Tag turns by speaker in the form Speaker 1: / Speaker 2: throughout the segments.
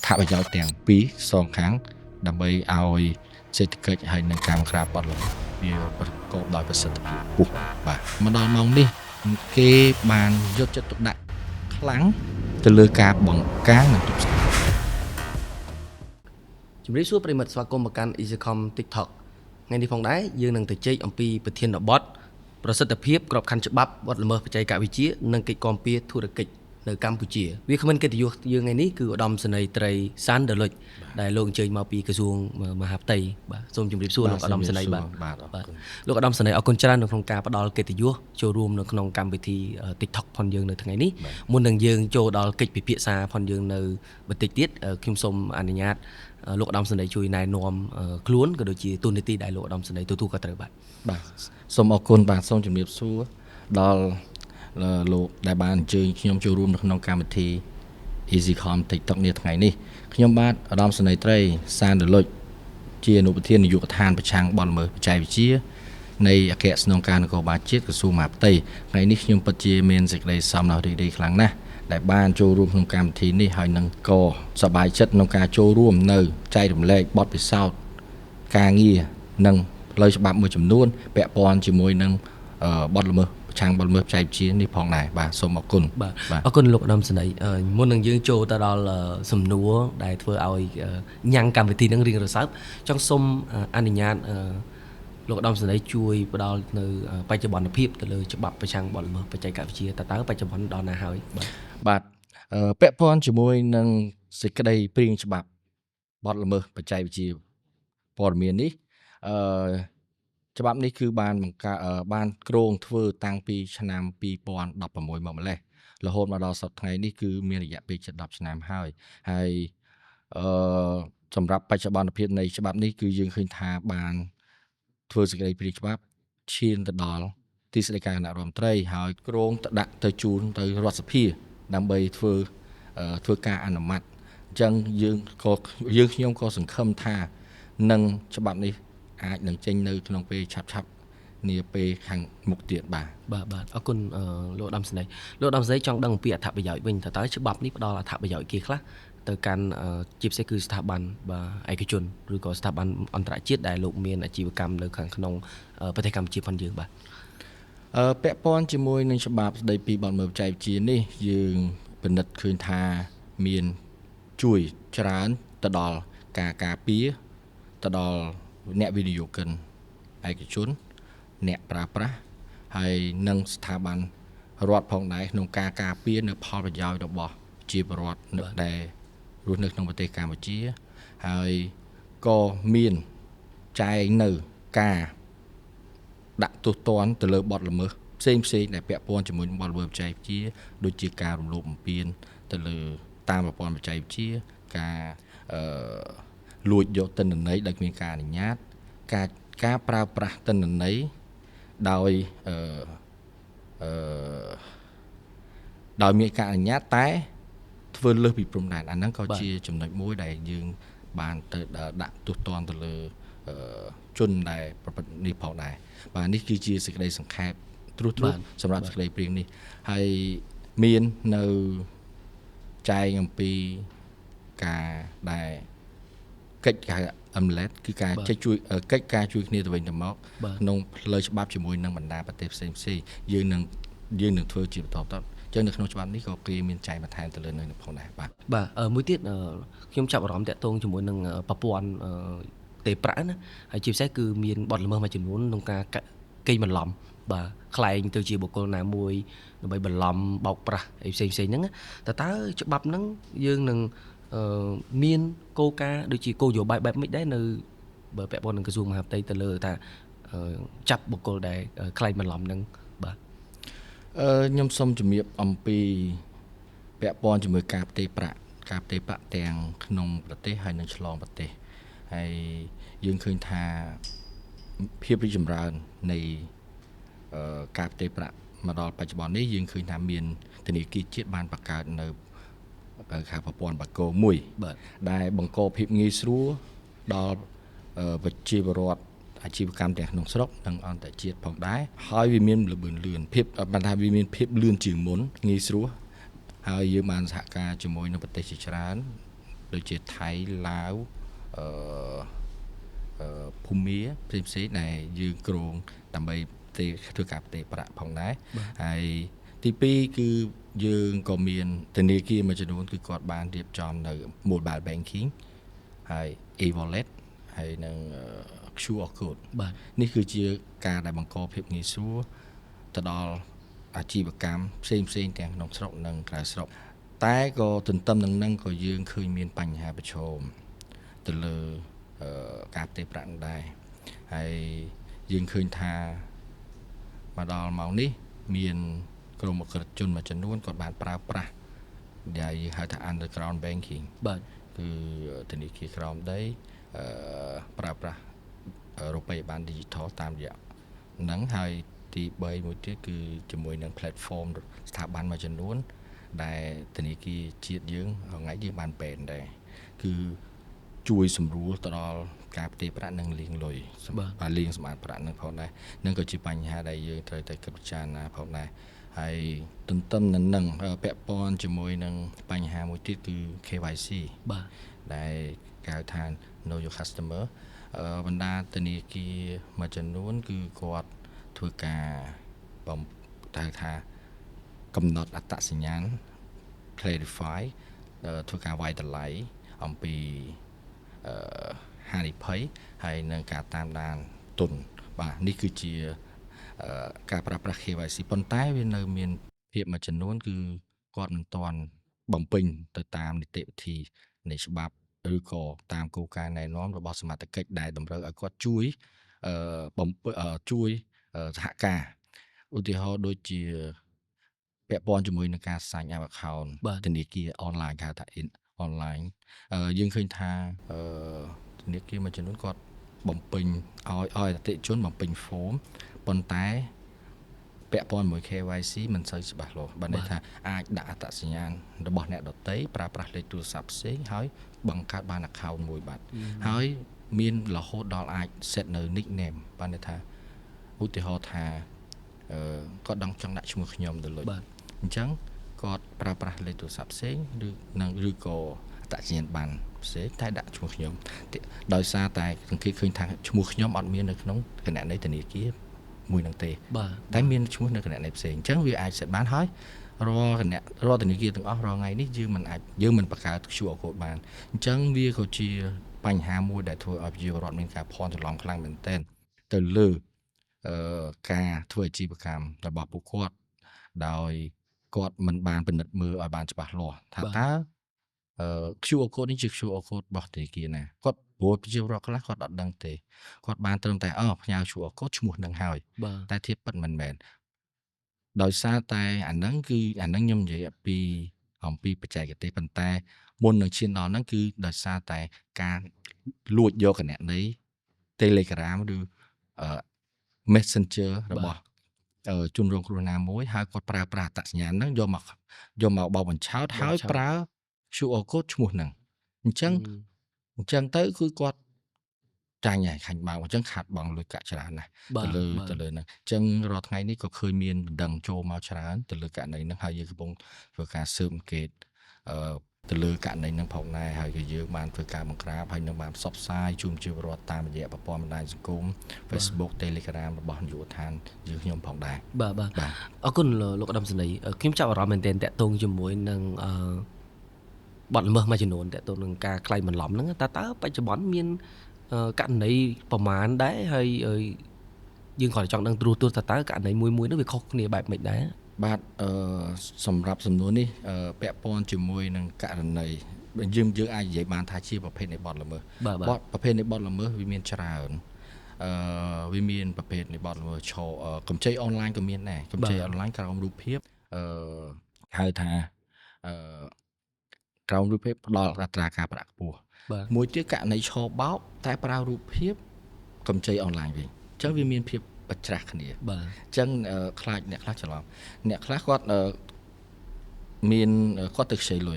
Speaker 1: ត្ថប្រយោជន៍ទាំងពីរសងខាងដើម្បីឲ្យសេដ្ឋកិច្ចហើយនិងការបង្ក្រាបបទល្មើសវាប្រកបដោយប្រសិទ្ធភាពខ្ពស់បាទមកដល់ម៉ោងនេះគេបានយកចិត្តទុកដាក់ខ្លាំងទៅលើការបង្ការនិងទប់ស្កាត់
Speaker 2: ជំរាបសួរប្រិយមិត្តស្វាគមន៍មកកាន់ Easycom TikTok ថ្ងៃនេះផងដែរយើងនឹងទៅជែកអំពីប្រធានបទប្រសិទ្ធភាពក្របខ័ណ្ឌច្បាប់បទល្មើសបច្ចេកវិទ្យានិងកិច្ចគាំពារធុរកិច្ចនៅកម្ពុជាវាគ្មិនកិត្តិយសយើងថ្ងៃនេះគឺឧត្តមសេនីយ៍ត្រីសានដលុចដែលលោកអញ្ជើញមកពីក្រសួងមហាផ្ទៃបាទសូមជម្រាបសួរលោកឧត្តមសេនីយ៍បាទ
Speaker 1: បាទអរ
Speaker 2: បាទ
Speaker 1: គុណ
Speaker 2: លោកឧត្តមសេនីយ៍អរគុណច្រើននៅក្នុងការផ្ដល់កិត្តិយសចូលរួមនៅក្នុងកម្មវិធី TikTok ផងយើងនៅថ្ងៃនេះមុននឹងយើងចូលដល់កិច្ចពិភាក្សាផងយើងនៅបន្តិចទៀតខ្ញុំសូមអនុញ្ញាតលោកឧត្តមសេនីយ៍ជួយណែនាំខ្លួនក៏ដូចជាតួនាទីដែលលោកឧត្តមសេនីយ៍ទទួលក៏ត្រូវបាទ
Speaker 1: បាទសូមអរគុណបាទសូមជម្រាបសួរដល់លោកដែលបានអញ្ជើញខ្ញុំចូលរួមនៅក្នុងកម្មវិធី EasyCom TikTok នាថ្ងៃនេះខ្ញុំបាទឧត្តមសេនីយ៍ត្រីសានដលុចជាអនុប្រធាននាយកដ្ឋានប្រឆាំងបទល្មើសបច្ចេកវិទ្យានៃអគ្គស្នងការនគរបាលជាតិក្រសួងមហាផ្ទៃថ្ងៃនេះខ្ញុំពិតជាមានសេចក្តីសោមនស្សរីករាយខ្លាំងណាស់ដែលបានចូលរួមក្នុងកម្មវិធីនេះហើយនឹងក៏សប្បាយចិត្តក្នុងការចូលរួមនៅចែករំលែកបទពិសោធន៍ការងារនិងផ្លូវច្បាប់មួយចំនួនពាក់ព័ន្ធជាមួយនឹងបទល្មើសប្រឆាំងបទល្មើសបច្ចេកវិទ្យានេះផងដែរបាទសូមអរគុណ
Speaker 2: បាទអរគុណលោកឧត្តមសេនីយ៍មុននឹងយើងចូលទៅដល់សំណួរដែលធ្វើឲ្យញ៉ាំងកម្មវិធីនឹងរៀងរសើបចង់សូមអនុញ្ញាតលោកឧត្តមសេនីយ៍ជួយផ្ដល់នៅបច្ចុប្បន្នភាពទៅលើច្បាប់ប្រឆាំងបទល្មើសបច្ចេកវិទ្យាតើបច្ចុប្បន្នដល់ណាហើយបាទ
Speaker 1: បាទពាក់ព័ន្ធជាមួយនឹងសេចក្តីព្រាងច្បាប់បទល្មើសបច្ចេកវិទ្យាព័ត៌មាននេះអឺច្បាប់នេះគឺបានបង្កើតបានគ្រោងធ្វើតាំងពីឆ្នាំ2016មកម្លេះរហូតមកដល់សប្តាហ៍ថ្ងៃនេះគឺមានរយៈពេលជិត10ឆ្នាំហើយហើយអឺសម្រាប់បច្ចុប្បន្នភាពនៃច្បាប់នេះគឺយើងឃើញថាបានធ្វើសេចក្តីព្រាងច្បាប់ឈានទៅដល់ទីស្តីការគណៈរដ្ឋមន្ត្រីហើយគ្រោងទៅដាក់ទៅជូនទៅរដ្ឋសភាដើម្បីធ្វើការអនុម័តអញ្ចឹងយើងក៏យើងខ្ញុំក៏សង្ឃឹមថានឹងច្បាប់នេះអាចនឹងចេញនៅក្នុងពេលឆាប់ៗនាពេលខាងមុខទៀតបាទ
Speaker 2: បាទបាទអរគុណលោកឧត្តមសេនីយ៍លោកឧត្តមសេនីយ៍ចង់ដឹងអំពីអត្ថប្រយោជន៍វិញតើច្បាប់នេះផ្ដល់អត្ថប្រយោជន៍គេខ្លះទៅកាន់ជាពិសេសគឺស្ថាប័នបាទឯកជនឬក៏ស្ថាប័នអន្តរជាតិដែលលោកមានអាជីវកម្មនៅខាងក្នុងប្រទេសកម្ពុជាផងយើងបាទ
Speaker 1: ពាក់ព័ន្ធជាមួយនឹងច្បាប់ស្តីពីបទល្មើសបច្ចេកវិទ្យានេះយើងពិនិត្យឃើញថាមានជួយច្រើនទៅដល់ការការពារទៅដល់អ្នកវិនិយោគិនឯកជនអ្នកប្រើប្រាស់ហើយនិងស្ថាប័នរដ្ឋផងដែរក្នុងការការពារនៅផលប្រយោជន៍របស់ប្រជាពលរដ្ឋនៅដែលរស់នៅក្នុងប្រទេសកម្ពុជាហើយក៏មានចែងនៅការដាក់ទោសទណ្ឌទៅលើបទល្មើសផ្សេងផ្សេងដែលពាក់ព័ន្ធជាមួយនឹងបទល្មើសបច្ចេកវិទ្យាដូចជាការរំលោភបំពានទៅលើតាមប្រព័ន្ធបច្ចេកវិទ្យាការលួចយកទិន្នន័យដោយគ្មានការអនុញ្ញាតការប្រើប្រាស់ទិន្នន័យដោយអឺអឺដោយមានការអនុញ្ញាតតែធ្វើលើសពីព្រំដែនអាហ្នឹងក៏ជាចំណុចមួយដែលយើងបានទៅដាក់ទោសទណ្ឌទៅលើជនដែលប្រព្រឹត្តនេះផងដែរបាទនេះគឺជាសេចក្តីសង្ខេបត្រួសៗសម្រាប់សេចក្តីព្រាងនេះហើយមាននៅចែងអំពីការដែលកិច្ចការ MLET គឺការចេះជួយកិច្ចការជួយគ្នាទៅវិញទៅមកក្នុងផ្លូវច្បាប់ជាមួយនឹងបណ្ដាប្រទេសផ្សេងផ្សេងយើងនឹងធ្វើជាបន្តបន្ទាប់អញ្ចឹងនៅក្នុងច្បាប់នេះក៏គេមានចែងបន្ថែមទៅលើនឹងផងដែរបាទ
Speaker 2: បាទមួយទៀតខ្ញុំចាប់អារម្មណ៍តាក់ទងជាមួយនឹងប្រព័ន្ធទេប្រាក់ណាហើយជាពិសេសគឺមានបទល្មើសមួយចំនួនក្នុងការកេងបន្លំបាទក្លែងទៅជាបុគ្គលណាមួយដើម្បីបន្លំបោកប្រាស់អីផ្សេងផ្សេងហ្នឹងតើច្បាប់ហ្នឹងយើងនឹងមានគោលការណ៍ដូចជាគោលនយោបាយបែបម៉េចដែរនៅបើពាក់ព័ន្ធនឹងក្រសួងមហាផ្ទៃទៅលើថាចាប់បុគ្គលដែលក្លែងបន្លំហ្នឹងបាទ
Speaker 1: ខ្ញុំសូមជំរាបអំពីពាក់ព័ន្ធជាមួយការផ្ទេរប្រាក់ការផ្ទេរប្រាក់ទាំងក្នុងប្រទេសហើយនិងឆ្លងប្រទេសហើយយើងឃើញថាភាពរីកចម្រើននៃការផ្ទេរប្រាក់មកដល់បច្ចុប្បន្ននេះយើងឃើញថាមានធនាគារជាតិបានបង្កើតនៅគេប្រព័ន្ធបាគងមួយដែលបង្កភាពងាយស្រួលដល់ប្រជាពលរដ្ឋអាជីវកម្មទាំងក្នុងស្រុកនិងអន្តរជាតិផងដែរហើយវាមានល្បឿនលឿនភាពបានថាវាមានភាពលឿនជាងមុនងាយស្រួលហើយយើងបានសហការជាមួយនឹងប្រទេសជាច្រើន ដូចជាថៃឡាវអឺភូមាផ្សេងផ្សេងដែលយើងគ្រោងដើម្បីធ្វើការផ្ទេរប្រាក់ផងដែរហើយទី2គឺយើងក៏មានធនាគារមួយចំនួនគឺគាត់បានរៀបចំនៅ mobile banking ហើយ e-wallet ហើយនិង QR code
Speaker 2: បាទ
Speaker 1: នេះគឺជាការដែលបង្កភាពងាយស្រួលទៅដល់អាជីវកម្មផ្សេងផ្សេងទាំងក្នុងស្រុកនិងក្រៅស្រុកតែក៏ទន្ទឹមនឹងនឹងក៏យើងឃើញមានបញ្ហាប្រឈមទៅលើការផ្ទេរប្រាក់ដែរហើយយើងឃើញថាមកដល់ម៉ោងនេះមានក្រុមអក្រិតជនមួយចំនួនគាត់បានប្រើប្រាស់ដែលយើងហៅថា underground banking
Speaker 2: បាទ
Speaker 1: គឺធនាគារក្រោមដីប្រើប្រាស់រូបិយប័ណ្ណ digital តាមរយៈហ្នឹងហើយទី3មួយទៀតគឺជាមួយនឹង platform ស្ថាប័នមួយចំនួនដែលធនាគារជាតិយើងថ្ងៃយើងបានបែនដែរគឺជួយសម្រួលទៅដល់ការផ្ទេរប្រាក់និងលាងលុយបាទលាងសម្អាតប្រាក់នឹងផងដែរនឹងក៏ជាបញ្ហាដែលយើងត្រូវតែគិតពិចារណាផងដែរហើយទន្ទឹមនឹងនឹងពាក់ព័ន្ធជាមួយនឹងបញ្ហាមួយទៀតគឺ KYC
Speaker 2: បាទ
Speaker 1: ដែលគេហៅថា Know Your Customer បណ្ដាធនាគារមួយចំនួនគឺគាត់ធ្វើការបំហៅថាកំណត់អត្តសញ្ញាណ clarify ធ្វើការវាយតម្លៃអំពីហានិភ័យហើយនឹងការតាមដានទុនបាទនេះគឺជាការប្រើប្រាស់ KYC ប៉ុន្តែវានៅមានភាពមួយចំនួនគឺគាត់មិនទាន់បំពេញទៅតាមនីតិវិធីនៃច្បាប់ឬក៏តាមគោលការណ៍ណែនាំរបស់សមត្ថកិច្ចដែលតម្រូវឲ្យគាត់ជួយជួយសហការឧទាហរណ៍ដូចជាពាក់ព័ន្ធជាមួយនឹងការ sign up account ធនាគារ online គេហៅថា online យើងឃើញថាធនាគារមួយចំនួនគាត់បំពេញឲ្យអតិថិជនបំពេញ form ប៉ុន្តែពាក់ព័ន្ធមួយ KYC មិនសូវច្បាស់លាស់បានន័យថាអាចដាក់អត្តសញ្ញាណរបស់អ្នកដទៃប្រើប្រាស់លេខទូរស័ព្ទផ្សេងហើយបង្កើតបាន account មួយបាទហើយមានរហូតដល់អាច set នៅ nickname បានន័យថាឧទាហរណ៍ថាគាត់ដឹងចង់ដាក់ឈ្មោះខ្ញុំទៅលុយអញ្ចឹងគាត់ប្រើប្រាស់លេខទូរស័ព្ទផ្សេងឬនឹងឬក៏អត្តសញ្ញាណប័ណ្ណផ្សេងតែដាក់ឈ្មោះខ្ញុំដោយសារតែសង្កេតឃើញថាឈ្មោះខ្ញុំអត់មាននៅក្នុងគណនីធនាគារមួយនឹងទេតែមានឈ្មោះនៅគណនីផ្សេងអញ្ចឹងវាអាច set បានហើយរាល់គណៈរាល់ធនាគារទាំងអស់រាល់ថ្ងៃនេះយើងមិនអាចយើងមិនបង្កើត QR code បានអញ្ចឹងវាក៏ជាបញ្ហាមួយដែលធ្វើឲ្យប្រជាពលរដ្ឋមានការភ័ន្តច្រឡំខ្លាំងមែនទែនទៅលើការធ្វើអាជីវកម្មរបស់ពួកគាត់ដោយគាត់មិនបានពិនិត្យមើលឲ្យបានច្បាស់លាស់ថាតើQR code នេះជា QR code របស់ធនាគារណាគាត់ព្រោះប្រជាពលរដ្ឋខ្លះគាត់អត់ដឹងទេគាត់បានត្រឹមតែផ្ញើ QR code ឈ្មោះនឹងហើយតែធៀបពិតមិនមែនដោយសារតែអាហ្នឹងគឺអាហ្នឹងខ្ញុំនិយាយអំពីបច្ចេកទេសប៉ុន្តែមុននឹងឈានដល់ហ្នឹងគឺដោយសារតែការលួចយកគណនី Telegram ឬ Messenger របស់ជនរងគ្រោះណាមួយហើយគាត់ប្រើប្រាស់អត្តសញ្ញាណហ្នឹងយកមកបោកបញ្ឆោតហើយប្រើ QR code ឈ្មោះហ្នឹងអញ្ចឹងទៅគឺគាត់ចាញ់ហើយខាញ់បោកអញ្ចឹងខាត់បង់លុយកាក់ច្រើនណាស់ទៅលើហ្នឹងអញ្ចឹងរាល់ថ្ងៃនេះក៏ឃើញមានបណ្ដឹងចូលមកច្រើនទៅលើករណីហ្នឹងហើយយើងកំពុងធ្វើការស៊ើបអង្កេតទៅលើករណីហ្នឹងផងដែរហើយក៏យើងបានធ្វើការបង្ក្រាបហើយនឹងបានផ្សព្វផ្សាយជូនប្រជាពលរដ្ឋតាមរយៈប្រព័ន្ធបណ្ដាញសង្គម Facebook Telegram របស់នាយកដ្ឋានយើងខ្ញុំផងដែរ
Speaker 2: បាទអរគុណលោកឧត្តមសេនីយ៍ខ្ញុំចាប់អារម្មណ៍មែនទែនតាក់ទងជាមួយនឹងបទល្មើសមួយចំនួនតាក់ទងនឹងការក្លែងបន្លំហ្នឹងតើបច្ចុប្បន្នមានករណីប្រមាណដែរហើយយើងគ្រាន់តែចង់ដឹងត្រួសត្រាថាតើករណីមួយៗនោះវាខុសគ្នាបែបម៉េចដែរ
Speaker 1: បាទសម្រាប់សំណួរនេះពាក់ព័ន្ធជាមួយនឹងករណីយើងអាចនិយាយបានថាជាប្រភេទនៃបទល្មើសបទប្រភេទនៃបទល្មើសវាមានច្រើនវាមានប្រភេទនៃបទល្មើសឆកម្ចីអនឡាញក៏មានដែរកម្ចីអនឡាញក្រោមរូបភាពហៅថាក្រោមរូបភាពផ្ដល់អត្រាការប្រាក់ខ្ពស់មួយទៀតករណីឆបោកតែប្រើរូបភាពកម្ចីអនឡាញវិញអញ្ចឹងវាមានភាពបច្រាស់គ្នា
Speaker 2: បាទ
Speaker 1: អញ្ចឹងខ្លាចអ្នកខ្លះច្រឡំអ្នកខ្លះគាត់មានគាត់ទៅខ្ចីលុ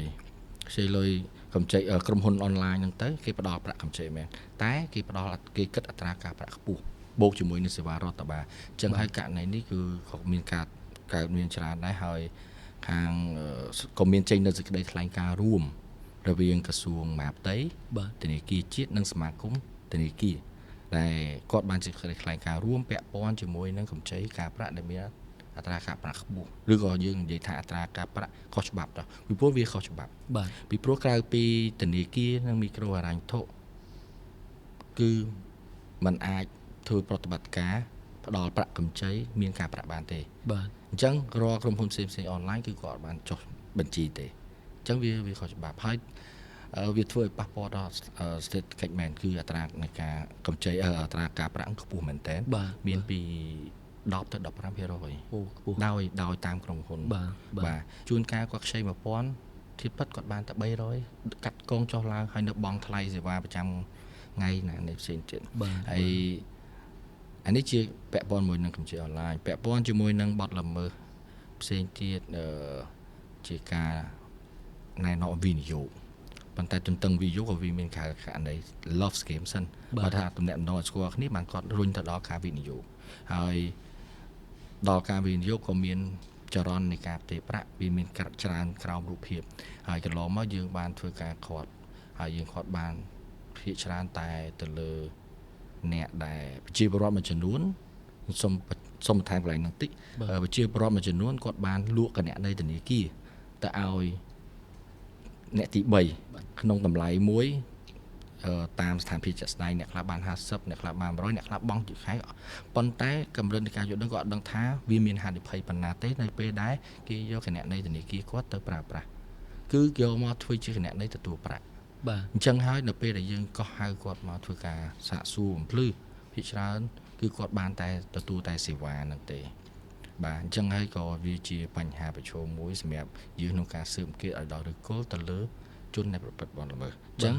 Speaker 1: យកម្ចីក្រុមហ៊ុនអនឡាញហ្នឹងទៅគេផ្ដល់ប្រាក់កម្ចីមែនតែគេផ្ដល់គេគិតអត្រាការប្រាក់ខ្ពស់បូកជាមួយនឹងសេវារដ្ឋបាលអញ្ចឹងហើយករណីនេះគឺក៏មានការកើតមានច្រើនដែរហើយខាងក៏មានចេញនៅសេចក្តីថ្លែងការណ៍រួម រវាងក្រសួងមហាផ្ទៃធនាគារជាតិនិងសមាគមធនាគារដែលគាត់បានសេចក្តីថ្លែងការណ៍រួមពាក់ព័ន្ធជាមួយនឹងកម្ចីការប្រាក់ដែលមានអត្រាការប្រាក់ខ្ពស់ឬក៏យើងនិយាយថាអត្រាការប្រាក់ខុសច្បាប់ទៅពីព្រោះវាខុសច្បាប់
Speaker 2: បាទ
Speaker 1: ពីព្រោះក្រៅពីធនាគារនិងមីក្រូហិរញ្ញវត្ថុគឺมันអាចធ្វើប្រតិបត្តិការផ្ដល់ប្រាក់កម្ចីមានការប្រាក់បានទេ
Speaker 2: បាទ
Speaker 1: អញ្ចឹងរាល់ក្រុមហ៊ុនផ្សេងៗអនឡាញគឺគាត់អត់បានចុះបញ្ជីទេអញ្ចឹងវាខុសច្បាប់ហើយវាធ្វើឲ្យប៉ះពាល់ដល់សេដ្ឋកិច្ចមែនគឺអត្រានៃការកម្ចីអត្រាការប្រាក់ខ្ពស់មែនតើមានពី10ទៅ15%
Speaker 2: អូខ្ពស់
Speaker 1: ដោយតាមក្រុមហ៊ុនបាទជួនកាលគាត់ខ្ចី1000ធៀបពិតគាត់បានតែ300កាត់កងចុះឡើងហើយនៅបង់ថ្លៃសេវាប្រចាំថ្ងៃណានេះផ្សេងទៀតហើយអានេះជាពាក់ព័ន្ធមួយនឹងកម្ចីអនឡាញពាក់ព័ន្ធជាមួយនឹងបទល្មើសផ្សេងទៀតជាការណែនាំវិនិយោគប៉ុន្តែទន្ទឹងវិនិយោគក៏វាមានករណី love scam សិនបើថាទំនាក់ទំនងឲ្យស្គាល់គ្នាបានគាត់រុញទៅដល់ការវិនិយោគហើយដល់ការវិនិយោគក៏មានចរន្តនៃការផ្ទេរប្រាក់វាមានច្រើនក្រោមរូបភាពហើយកន្លងមកយើងបានធ្វើការខាត់ហើយយើងខាត់បានភាគច្រើនតែទៅលើអ្នកដែលប្រជាពលរដ្ឋមួយចំនួនសូមបន្ថែមកន្លែងហ្នឹងតិចប្រជាពលរដ្ឋមួយចំនួនគាត់បានលក់គណនីធនាគារទៅឲ្យអ្នកទី3ក្នុងតម្លៃមួយតាមស្ថានភាពជាក់ស្ដែងអ្នកខ្លះបាន50អ្នកខ្លះបាន100អ្នកខ្លះបង់ជាខែប៉ុន្តែកម្រិតនៃការយល់ដឹងគាត់អត់ដឹងថាវាមានហានិភ័យប៉ុណ្ណាទេនៅពេលដែលគេយកគណនីធនាគារគាត់ទៅប្រើប្រាស់គឺយកមកធ្វើជាគណនីទទួលប្រាក់
Speaker 2: បាទ
Speaker 1: អញ្ចឹងហើយនៅពេលដែលយើងកោះហៅគាត់មកធ្វើការសាកសួរបំភ្លឺភាគច្រើនគឺគាត់បានតែទទួលតែសេវាហ្នឹងទេបាទអញ្ចឹងហើយក៏វាជាបញ្ហាប្រឈមមួយសម្រាប់យើងក្នុងការស៊ើបអង្កេតឲ្យដល់ឫសគល់ទៅលើជនដែលប្រព្រឹត្តបទល្មើសអញ្ចឹង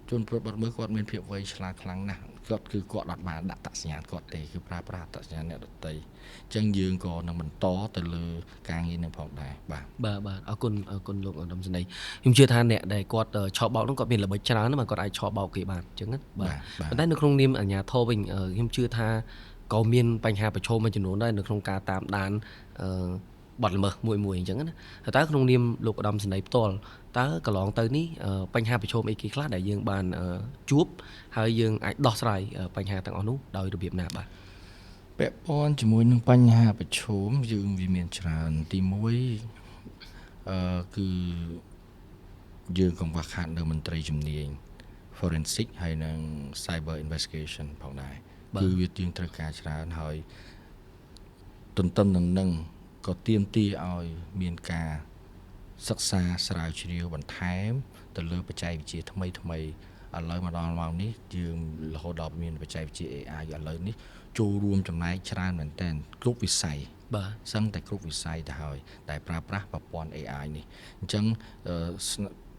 Speaker 1: ជនប្រព្រឹត្តបទល្មើសគាត់មានភាពវៃឆ្លាតខ្លាំងណាស់គាត់គឺគាត់អត់បានដាក់អត្តសញ្ញាណគាត់ទេគឺប្រើប្រាស់អត្តសញ្ញាណអ្នកដទៃអញ្ចឹងយើងក៏នឹងបន្តទៅលើការងារនឹងផងដែរបាទ
Speaker 2: បាទអរគុណលោកឧត្តមសេនីយ៍ខ្ញុំជឿថាអ្នកដែលគាត់ឆោបបោកនោះគាត់មានល្បិចច្រើនណាស់គាត់អាចឆោបបោកគេបានអញ្ចឹងណាបាទប៉ុន្តែនៅក្នុងនាមអាជ្ញាធរវិញខ្ញុំជឿថាក៏មានបញ្ហាប្រឈមមួយចំនួនដែរនៅក្នុងការតាមដានបទល្មើសមួយៗអញ្ចឹងណាតើក្នុងនាមលោកឧត្តមសេនីយ៍ផ្ទាល់តើកន្លងទៅនេះបញ្ហាប្រឈមអីគេខ្លះដែលយើងបានជួបហើយយើងអាចដោះស្រាយបញ្ហាទាំងអស់នោះដោយរបៀបណាបាទ
Speaker 1: ពាក់ព័ន្ធជាមួយនឹងបញ្ហាប្រឈមយើងវាមានច្រើនទី1គឺយើងកង្វះខាតនៅមន្ត្រីជំនាញ forensic ហើយនិង cyber investigation ផងដែរគឺវាយើងត្រូវការច្រើនហើយទន្ទឹមនឹងនឹងក៏ទាមទារឲ្យមានការសិក្សាស្រាវជ្រាវបន្ថែមទៅលើបច្ចេកវិទ្យាថ្មីថ្មីឥឡូវមកដល់ម៉ោងនេះយើងរហូតដល់មានបច្ចេកវិទ្យា AI ឥឡូវនេះចូលរួមចំណែកច្រើនមែនទែនគ្រប់វិស័យ
Speaker 2: បាទ
Speaker 1: សឹងតែគ្រប់វិស័យទៅហើយតែប្រើប្រាស់ប្រព័ន្ធ AI នេះអញ្ចឹង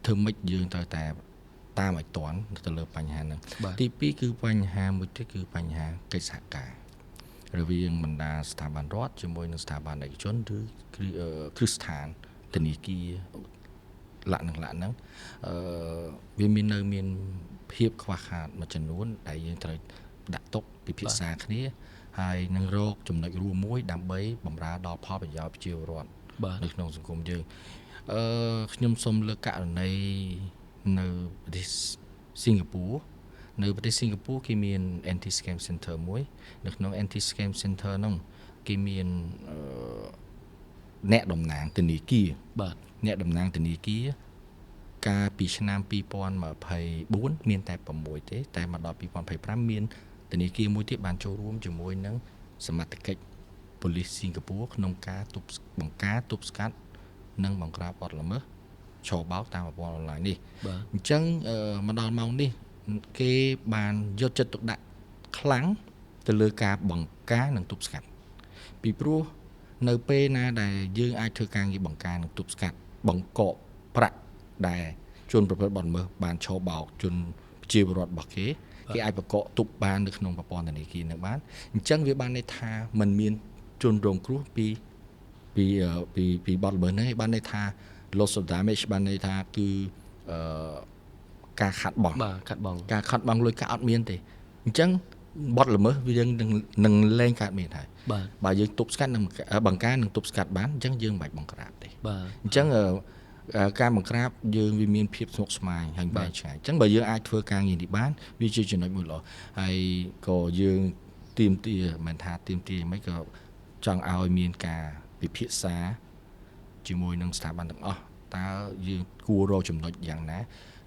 Speaker 1: ធ្វើម៉េចយើងត្រូវតែតាមឲ្យទាន់ទៅលើបញ្ហាហ្នឹងទី2គឺបញ្ហាមួយទៀតគឺបញ្ហាកិច្ចសហការរវាងបណ្ដាស្ថាប័នរដ្ឋជាមួយនឹងស្ថាប័នឯកជនឬគ្រឹះស្ថានធនាគារលក្ខណៈវាមាននៅមានភាពខ្វះខាតមួយចំនួនដែលយើងត្រូវដាក់ទុកពិភាក្សាគ្នាហើយនឹងរកចំណុចរួមមួយដើម្បីបម្រើដល់ផលប្រយោជន៍ប្រជាពលរដ្ឋនៅក្នុងសង្គមយើងខ្ញុំសូមលើកករណីនៅប្រទេសសិង្ហបុរីនៅប្រទេសសិង្ហបុរីគេមាន anti scam center មួយនៅក្នុង anti scam center ហ្នឹងគេមានអ្នកតំណាងធនាគារ
Speaker 2: បាទ
Speaker 1: អ្នកតំណាងធនាគារកាលពីឆ្នាំ2024មានតែ6ទេតែមកដល់2025មានធនាគារមួយទៀតបានចូលរួមជាមួយនឹងសមត្ថកិច្ចប៉ូលីសសិង្ហបុរីក្នុងការទប់បង្ការទប់ស្កាត់និងបង្ក្រាបបទល្មើសឆបោកតាមប្រព័ន្ធអនឡាញនេះអញ្ចឹងមកដល់ម៉ោងនេះគេបានយកចិត្តទុកដាក់ខ្លាំងទៅលើការបង្ការនិងទប់ស្កាត់ពីព្រោះនៅពេលណាដែលយើងអាចធ្វើការងារបង្ការនិងទប់ស្កាត់បង្កកប្រាក់ដែលជនប្រព្រឹត្តបទល្មើសបានឆបោកជនប្រជាពលរដ្ឋរបស់គេគេអាចបង្កកទប់បាននៅក្នុងប្រព័ន្ធធនាគារនឹងបានអញ្ចឹងវាបានន័យថាมันមានជនរងគ្រោះពីពីពីពីបទល្មើសហ្នឹងឯងបានន័យថា loss of damage បានន័យថាគឺការខាត់បង
Speaker 2: បាទខាត់បង
Speaker 1: ការខាត់បងលុយកាក់អត់មានទេអញ្ចឹងបទល្មើសវាយើងនឹងលែងកើតមានហើយ
Speaker 2: បាទ
Speaker 1: បើយើងទប់ស្កាត់នឹងបង្ការនឹងទប់ស្កាត់បានអញ្ចឹងយើងមិនបាច់បង្ក្រាបទេ
Speaker 2: បាទ
Speaker 1: អញ្ចឹង ការបង្ក្រាបយើងវាមានភាពស្មុគស្មាញហើយបែកឆ្ងាយអញ្ចឹងបើយើងអាចធ្វើការងារនេះបានវាជាចំណុចមួយល្អហើយក៏យើងទាមទារមិនថាទាមទារយ៉ាងម៉េចក៏ចង់ឲ្យមានការពិភាក្សាជាមួយនឹងស្ថាប័នទាំងអស់តើយើងគួររកចំណុចយ៉ាងណា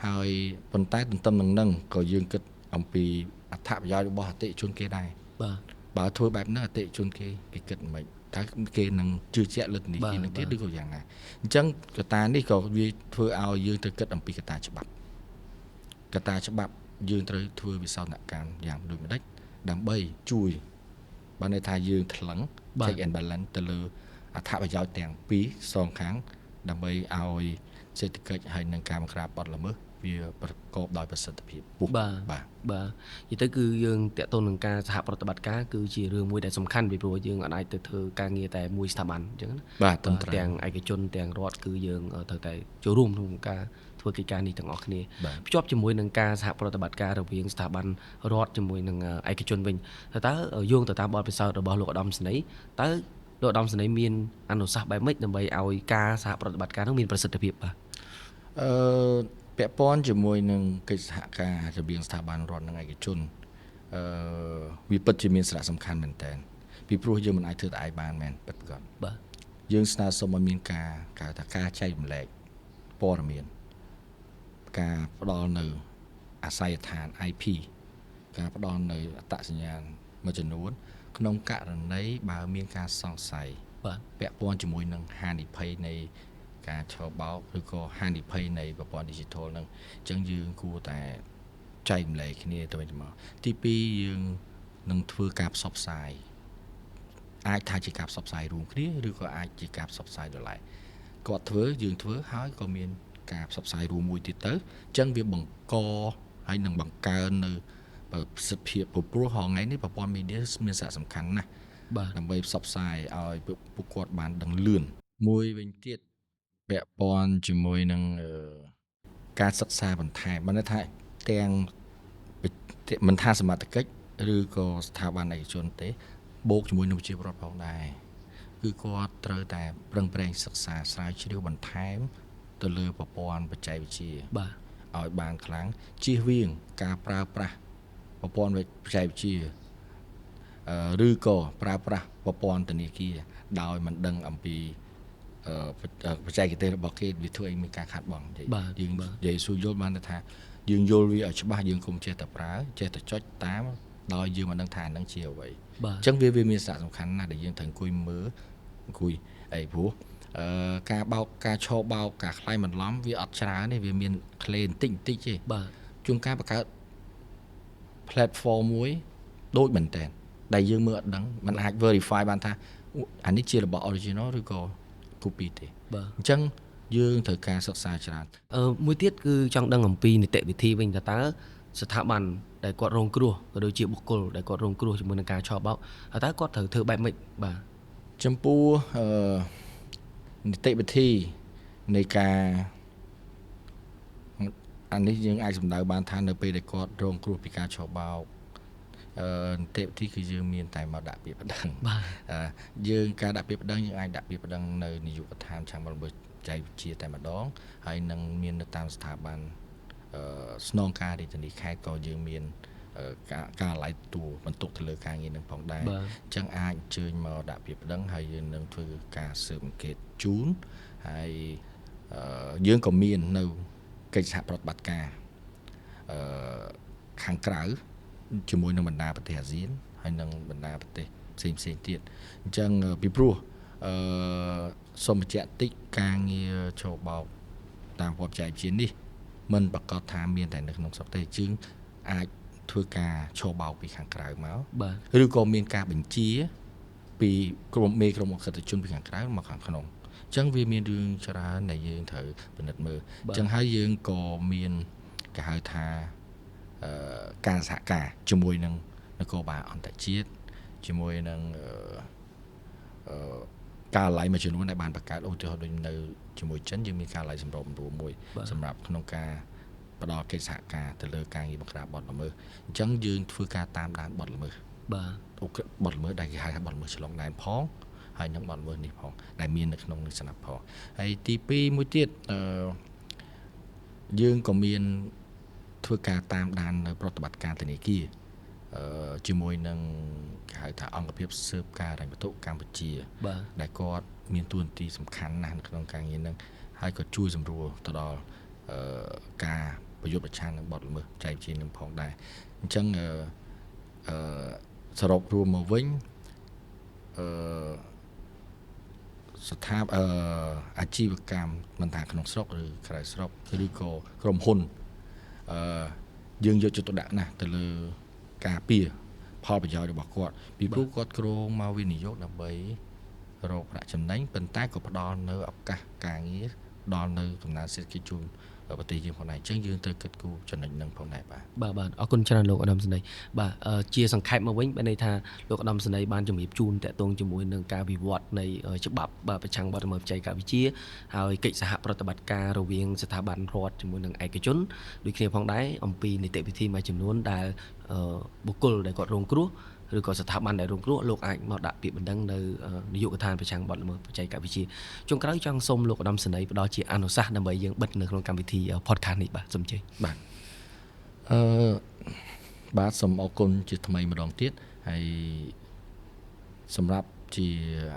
Speaker 1: ហើយប៉ុន្តែទន្ទឹមនឹងនឹងក៏យើងគិតអំពីអត្ថប្រយោជន៍របស់អតិថិជនគេដែរ
Speaker 2: បាទ
Speaker 1: បើធ្វើបែបហ្នឹងអតិថិជនគេគិតមិនតើគេនឹងជឿជាក់លើធនាគារនឹងទៀតឬក៏យ៉ាងណាអញ្ចឹងកត្តានេះក៏វាធ្វើឲ្យយើងត្រូវគិតអំពីកត្តាច្បាប់កត្តាច្បាប់យើងត្រូវធ្វើវិសោធនកម្មយ៉ាងដូចម្ដេចដើម្បីជួយបានន័យថាយើងថ្លឹង check and balance ទៅលើអត្ថប្រយោជន៍ទាំងពីរសងខាងដើម្បីឲ្យសេដ្ឋកិច្ចហើយនឹងការបង្ក្រាបបទល្មើសវាប្រកបដោយប្រសិទ្ធភាពខ្ពស់
Speaker 2: បាទបាទនិយាយទៅគឺយើងតាក់ទងនឹងការសហប្រតិបត្តិការគឺជារឿងមួយដែលសំខាន់ពីព្រោះយើងអាចទៅធ្វើការងារតែមួយស្ថាប័នអញ្ចឹងណា
Speaker 1: បាទ
Speaker 2: ទាំងឯកជនទាំងរដ្ឋគឺយើងត្រូវតែចូលរួមក្នុងការធ្វើកិច្ចការនេះទាំងអស់គ្នាភ្ជាប់ជាមួយនឹងការសហប្រតិបត្តិការរវាងស្ថាប័នរដ្ឋជាមួយនឹងឯកជនវិញតើយោងទៅតាមបទពិសោធន៍របស់លោកឧត្តមសេនីយ៍តើលោកឧត្តមសេនីយ៍មានអនុសាសន៍បែបម៉េចដើម្បីឲ្យការសហប្រតិបត្តិការនោះមានប្រសិទ្ធភាពបាទ
Speaker 1: ពាក់ព័ន្ធជាមួយនឹងកិច្ចសហការរវាងស្ថាប័នរដ្ឋនិងឯកជនវាពិតជាមានសារៈសំខាន់មែនទែនពីព្រោះយើងមិនអាចធ្វើតែឯងបានមែនពិតប្រាកដ
Speaker 2: បាទ
Speaker 1: យើងស្នើសុំឲ្យមានការគេហៅថាការចែករំលែកព័ត៌មានការផ្ដល់នៅអាសយដ្ឋាន IP ការផ្ដល់នៅអត្តសញ្ញាណមួយចំនួនក្នុងករណីបើមានការសង្ស័យ
Speaker 2: បាទ
Speaker 1: ពាក់ព័ន្ធជាមួយនឹងហានិភ័យនៃការឆបោកឬក៏ហានិភ័យនៃប្រព័ន្ធ Digital ហ្នឹងអញ្ចឹងយើងគួរតែចែកម្លែកគ្នាទៅវិញទៅមកទី2យើងនឹងធ្វើការផ្សព្វផ្សាយអាចថាជាការផ្សព្វផ្សាយរួមគ្នាឬក៏អាចជាការផ្សព្វផ្សាយដោយឡែកគាត់ធ្វើយើងធ្វើហើយក៏មានការផ្សព្វផ្សាយរួមមួយទៀតទៅអញ្ចឹងវាបង្កហើយនឹងបង្កើននៅប្រសិទ្ធភាពព្រោះថ្ងៃនេះប្រព័ន្ធ media មានសារៈសំខាន់ណាស់
Speaker 2: បាទ
Speaker 1: ដើម្បីផ្សព្វផ្សាយឲ្យពួកគាត់បានដឹងលឿនមួយវិញទៀតពាក់ព័ន្ធជាមួយនឹងការសិក្សាបន្ថែមបានន័យថាទាំងមិនថាសមត្ថកិច្ចឬក៏ស្ថាប័នឯកជនទេបូកជាមួយនឹងប្រជាពលរដ្ឋផងដែរគឺគាត់ត្រូវតែប្រឹងប្រែងសិក្សាស្រាវជ្រាវបន្ថែមទៅលើប្រព័ន្ធបច្ចេកវិទ្យា
Speaker 2: បាទ
Speaker 1: ឲ្យបានខ្លាំងជៀសវាងការប្រើប្រាស់ប្រព័ន្ធបច្ចេកវិទ្យាឬក៏ប្រើប្រាស់ប្រព័ន្ធធនាគារដោយមិនដឹងអំពីបច្ចេកទេសរបស់គេវាធ្វើឲ្យមានការខាតបង់យើងនិយាយសួរយល់បានថាយើងយល់វាឲ្យច្បាស់យើងកុំចេះតែប្រើចេះតែចុចតាមដោយយើងមិនដឹងថាហ្នឹងជាអ្វីអញ្ចឹងវាមានសារៈសំខាន់ណាស់ដែលយើងត្រូវអង្គុយមើលអង្គុយអីព្រោះការបោកការឆបោកការខ្លែងបន្លំវាអត់ច្រើនទេវាមានក្លេបន្តិចបន្តិចទេ
Speaker 2: បាទ
Speaker 1: ជួនកាលបង្កើត platform មួយដូចមែនតើដែលយើងមើលអត់ដឹងมันអាច verify បានថាអានេះជារបស់ original ឬក៏ copy ទេ
Speaker 2: បាទ
Speaker 1: អញ្ចឹងយើងត្រូវការសិក្សាច្រើន
Speaker 2: មួយទៀតគឺចង់ដឹងអំពីនីតិវិធីវិញតើស្ថាប័នដែលគាត់រងគ្រោះក៏ដូចជាបុគ្គលដែលគាត់រងគ្រោះជាមួយនឹងការឆបោកតើគាត់ត្រូវធ្វើបែបម៉េចបាទ
Speaker 1: ចំពោះនីតិវិធីនៃការអានេះយើងអាចសម្ដៅបានថានៅពេលដែលគាត់រងគ្រោះពីការឆបោកនីតិវិធីគឺយើងមានតែមកដាក់ពាក្យប្តឹង
Speaker 2: បាទ
Speaker 1: យើងការដាក់ពាក្យប្តឹងយើងអាចដាក់ពាក្យប្តឹងនៅនាយកដ្ឋានឆាំងបរិបទចែកវិទ្យាតែម្ដងហើយនឹងមាននៅតាមស្ថាប័នស្នងការរាជធានីខេត្តក៏យើងមានការឡៃតួបន្ទុកទៅលើការងារនឹងផងដែរអញ្ចឹងអាចអញ្ជើញមកដាក់ពាក្យប្តឹងហើយយើងនឹងធ្វើការស៊ើបអង្កេតជូនហើយយើងក៏មាននៅកិច្ចសហប្រតិបត្តិការខាងក្រៅជាមួយនឹងបណ្ដាប្រទេសអាស៊ានហើយនិងបណ្ដាប្រទេសផ្សេងផ្សេងទៀតអញ្ចឹងពីព្រោះសូមបញ្ជាក់តិចការងារឆបោកតាមប្រព័ន្ធបច្ចេកវិទ្យានេះមិនប្រកាសថាមានតែនៅក្នុងស្រុកទេជាងអាចធ្វើការឆបោកពីខាងក្រៅមក
Speaker 2: បាទ
Speaker 1: ឬក៏មានការបញ្ជាពីក្រុមមេក្រុមអក្រិតជនពីខាងក្រៅមកខាងក្នុងអញ្ចឹងវាមានរឿងច្រើនដែលយើងត្រូវពិនិត្យមើលអញ្ចឹងហើយយើងក៏មានគេហៅថាការសហការជាមួយនឹងនគរបាលអន្តរជាតិជាមួយនឹងការឡៃមួយចំនួនដែលបានបង្កើតឧទាហរណ៍ដូចនៅជាមួយចិនយើងមានការឡៃសម្របសម្រួលមួយសម្រាប់ក្នុងការផ្ដល់កិច្ចសហការទៅលើការងារបង្ក្រាបបទល្មើសអញ្ចឹងយើងធ្វើការតាមដានបទល្មើស
Speaker 2: បាទ
Speaker 1: បទល្មើសដែលគេហៅថាបទល្មើសឆ្លងដែនផង ហើយនឹងបទល្មើសនេះផងដែលមាននៅក្នុងនឹងស្រាប់ផងហើយទី2មួយទៀតយើងក៏មានធ្វើការតាមដាននៅប្រតិបត្តិការធនាគារជាមួយនឹងគេហៅថាអង្គភាពស៊ើបការហិរញ្ញវត្ថុកម្ពុជាដែលគាត់មានតួនាទីសំខាន់ណាស់នៅក្នុងការងារហ្នឹងហើយក៏ជួយសម្រួលទៅដល់ការប្រយុទ្ធប្រឆាំងនឹងបទល្មើសបច្ចេកវិទ្យានឹងផងដែរអញ្ចឹងសរុបរួមមកវិញស្ថាបអាជីវកម្មមិនថាក្នុងស្រុកឬក្រៅស្រុកឬក៏ក្រុមហ៊ុនយើងយកចិត្តទុកដាក់ណាស់ទៅលើការពារផលប្រយោជន៍របស់គាត់ពីព្រោះគាត់គ្រោងមកវិនិយោគដើម្បីរកប្រាក់ចំណេញប៉ុន្តែក៏ផ្ដល់នៅឱកាសការងារដល់នៅកំណើនសេដ្ឋកិច្ចជូនប្រទេសយើងផងដែរអញ្ចឹងយើងត្រូវគិតគូរចំណុចហ្នឹងផងដែរបាទ
Speaker 2: បាទអរគុណច្រើនលោកឧត្តមសេនីយ៍បាទជាសង្ខេបមកវិញបានន័យថាលោកឧត្តមសេនីយ៍បានជម្រាបជូនតាក់ទងជាមួយនឹងការវិវត្តនៃច្បាប់បាទប្រឆាំងបទល្មើសបច្ចេកវិទ្យាហើយកិច្ចសហប្រតិបត្តិការរវាងស្ថាប័នរដ្ឋជាមួយនឹងឯកជនដូចគ្នាផងដែរអំពីនីតិវិធីមួយចំនួនដែលបុគ្គលដែលគាត់រងគ្រោះឬក៏ស្ថាប័នដែលរងគ្រោះលោកអាចមកដាក់ពាក្យបណ្ដឹងនៅនាយកដ្ឋានប្រឆាំងបទល្មើសបច្ចេកវិទ្យាចុងក្រោយចង់សូមលោកឧត្តមសេនីយ៍ផ្ដល់ជាអនុសាសន៍ដើម្បីយើងបិទនៅក្នុងកម្មវិធី podcast នេះបាទសូមជ័យ
Speaker 1: បាទបាទសូមអរគុណជាថ្មីម្ដងទៀតហើយសម្រាប់ជា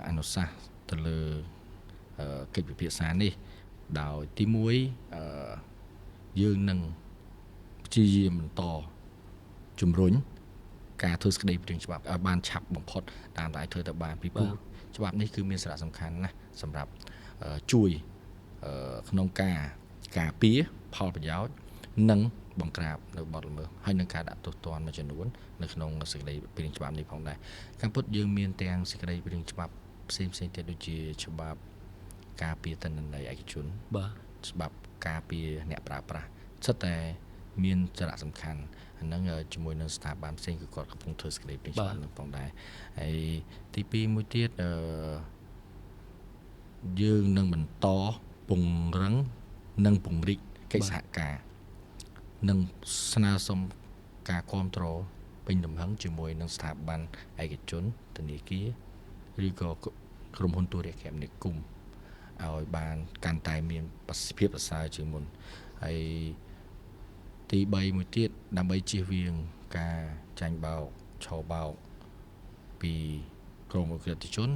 Speaker 1: អនុសាសន៍ទៅលើកិច្ចពិភាក្សានេះដោយទី1យើងនឹងព្យាយាមបន្តជំរុញការធ្វើសេចក្តីព្រាងច្បាប់ឲ្យបានឆាប់បំផុតតាមដែលធ្វើទៅបានពីព្រោះច្បាប់នេះគឺមានសារៈសំខាន់ណាស់សម្រាប់ជួយក្នុងការការពារផលប្រយោជន៍និងបង្ក្រាបនៅបទល្មើសហើយនឹងការដាក់ទោសទណ្ឌមួយចំនួននៅក្នុងសេចក្តីព្រាងច្បាប់នេះផងដែរការពិតយើងមានទាំងសេចក្តីព្រាងច្បាប់ផ្សេងៗទៀតដូចជាច្បាប់ការពារទិន្នន័យឯកជន
Speaker 2: បាទ
Speaker 1: ច្បាប់ការពារអ្នកប្រើប្រាស់សុទ្ធតែមានសារៈសំខាន់អាហ្នឹងជាមួយនឹងស្ថាប័នផ្សេងគឺគាត់កំពុងធ្វើសេចក្តីព្រាងច្បាប់នឹងផងដែរហើយទី2មួយទៀតយើងនឹងបន្តពង្រឹងនិងពង្រីកកិច្ចសហការនិងស្នើសុំការគាំទ្រពេញទំហឹងជាមួយនឹងស្ថាប័នឯកជនធនាគារឬក៏ក្រុមហ៊ុនទូរគមនាគមន៍ឲ្យបានកាន់តែមានប្រសិទ្ធភាពប្រសើរជាងមុនហើយទី3មួយទៀតដើម្បីជៀសវាងការចាញ់បោកឆោបោកពីក្រុមឧក្រិដ្ឋជន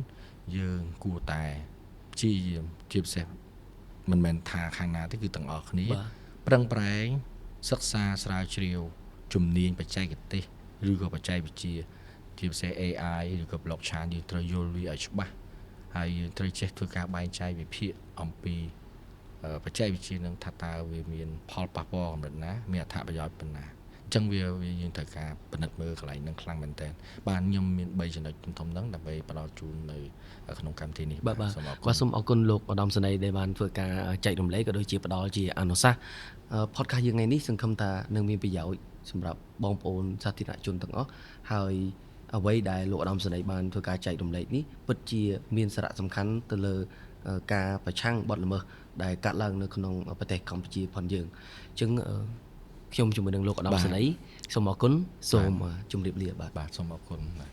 Speaker 1: យើងគួរតែព្យាយាមជាពិសេសមិនមែនថាខាងណាទេគឺទាំងអស់គ្នាប្រឹងប្រែងសិក្សាស្រាវជ្រាវជំនាញបច្ចេកទេសឬក៏បច្ចេកវិទ្យាជាពិសេស AI ឬក៏ blockchain យើងត្រូវយល់វាឲ្យច្បាស់ហើយយើងត្រូវចេះធ្វើការបែងចែកវិភាគអំពីបច្ចេកវិទ្យានឹងថាតើវាមានផលប៉ះពាល់កម្រិតណាមានអត្ថប្រយោជន៍ប៉ុណ្ណាអញ្ចឹងវាយើងត្រូវការពិនិត្យមើលកន្លែងហ្នឹងខ្លាំងមែនទែនបាទខ្ញុំមាន3ចំណុចធំៗហ្នឹងដើម្បីផ្ដល់ជូននៅក្នុងកម្មវិធីនេះ
Speaker 2: បាទសូមអរគុណបាទសូមអរគុណលោកឧត្តមសេនីយ៍ដែលបានធ្វើការចែករំលែកក៏ដូចជាផ្ដល់ជាអនុសាសន៍ podcast យើងថ្ងៃនេះសង្ឃឹមថានឹងមានប្រយោជន៍សម្រាប់បងប្អូនសាធារណជនទាំងអស់ហើយអ្វីដែលលោកឧត្តមសេនីយ៍បានធ្វើការចែករំលែកនេះពិតជាមានសារៈសំខាន់ទៅលើការប្រឆាំងបទល្មើសដែលកើតឡើងនៅក្នុងប្រទេសកម្ពុជាផងយើងអញ្ចឹងខ្ញុំជាមួយនឹងលោកឧត្តមសេនីយ៍សូមអរគុណសូមជម្រាបលាបាទ
Speaker 1: បាទសូមអរគុណបាទ